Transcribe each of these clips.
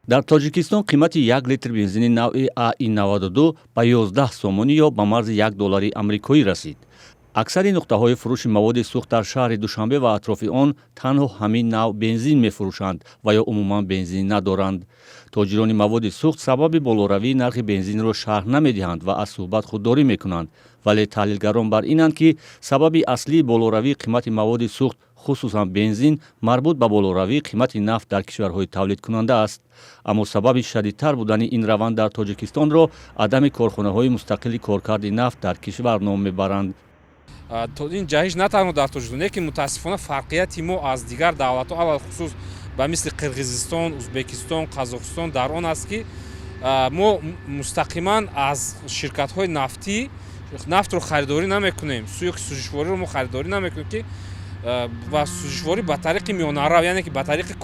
Дар Тоҷикистон қимати 1 литр бензини навъи АИ 92 ба 11 сомонӣ ё ба марзи 1 доллари амрикоӣ расид. Аксари нуқтаҳои фурӯши маводи сӯхт дар шаҳри Душанбе ва атрофи он танҳо ҳамин навъ бензин мефурӯшанд ва ё умуман бензин надоранд. Тоҷирони маводи сӯхт сабаби болоравии нархи бензинро шарҳ намедиҳанд ва аз суҳбат худдорӣ мекунанд, вале таҳлилгарон бар инанд, ки сабаби аслии болоравии қимати маводи сӯхт, хусусан бензин, марбут ба болоравии қимати нафт дар кишварҳои тавлидкунанда аст. Аммо сабаби шадидтар будани ин раванд дар Тоҷикистонро адами корхонаҳои мустақили коркарди нафт дар кишвар ном мебаранд. Ин ҷаҳиш на танҳо дар Тоҷикистон, лекин мутаассифона фарқияти мо аз дигар давлатҳо, алалхусус ба мисли Қирғизистон, Узбекистон, Қазоқистон, дар он аст, ки мо мустақиман аз ширкатҳои нафтӣ нафтро харидорӣ намекунем, суёки сӯзишвориро мо харидорӣ намекунем, ки ва сӯзишворӣ ба тариқи миёнарав, яъне ки ба тариқи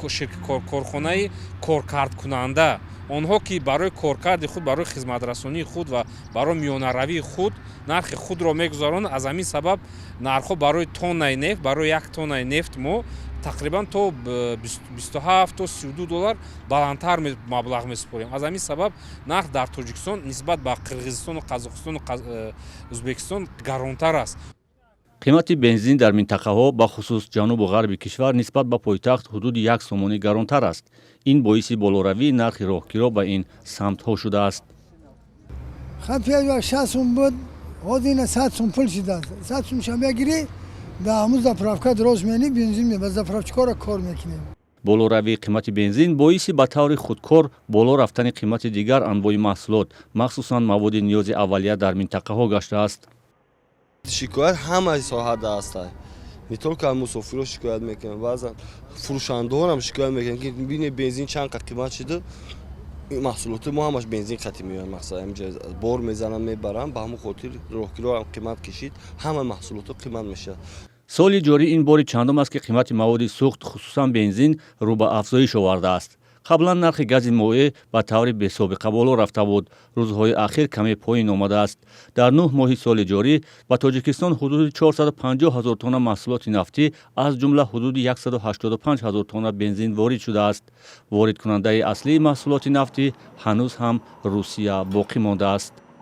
корхонаи коркардкунанда, онҳо ки барои коркарди худ, барои хизматрасонии худ ва барои миёнаравии худ нархи худро мегузаронанд. Аз ҳамин сабаб нархҳо барои тоннаи нефт, барои 1 тоннаи нефт мо тақрибан то 27 то 32 доллар баландтар маблағ месупорем. Аз ҳамин сабаб нарх дар Тоҷикистон нисбат ба Қирғизистону Қазоқистону Узбекистон гаронтар аст. Қимати бензин дар минтақаҳо, бахусус ҷанубу ғарби кишвар, нисбат ба пойтахт ҳудуди 1 сомонӣ гаронтар аст. Ин боиси болоравии нархи роҳкиро ба ин самтҳо шудааст. 60 сум буд, ҳозир ина 100 сум пул шидааст. 100 сумша мегирӣ, дар ҳамун заправка дроз мени, бензин ба заправщикора кор мекунем. Болоравии қимати бензин боиси ба таври худкор боло рафтани қимати дигар анвои маҳсулот, махсусан маводи ниёзи аввалия, дар минтақаҳо гаштааст. Шикоят ҳамаи соҳада ҳаста, не только мусофиро шикоят мекунанд, баъзан фурӯшандаҳоам шикоят мекунанд, ки бине, бензин чанд қа қимат шида, маҳсулоти мо ҳамаш бензин қатӣ меоянд. Мақсад, ҳаминҷа бор мезананд, мебаранд. Ба ҳамон хотир роҳкироам қимат кашид, ҳама маҳсулото қимат мешавад. Соли ҷорӣ ин бори чандум аст, ки қимати маводи сӯхт, хусусан бензин, рӯ ба афзоиш овардааст. Қаблан нархи гази моеъ ба таври бесобиқа боло рафта буд, рӯзҳои ахир каме поин омадааст. Дар 9 моҳи соли ҷорӣ ба Тоҷикистон ҳудуди 450 ҳазор тонна маҳсулоти нафтӣ, аз ҷумла ҳудуди 185 ҳазор тонна бензин ворид шудааст. Воридкунандаи аслии маҳсулоти нафтӣ ҳанӯз ҳам Русия боқӣ мондааст.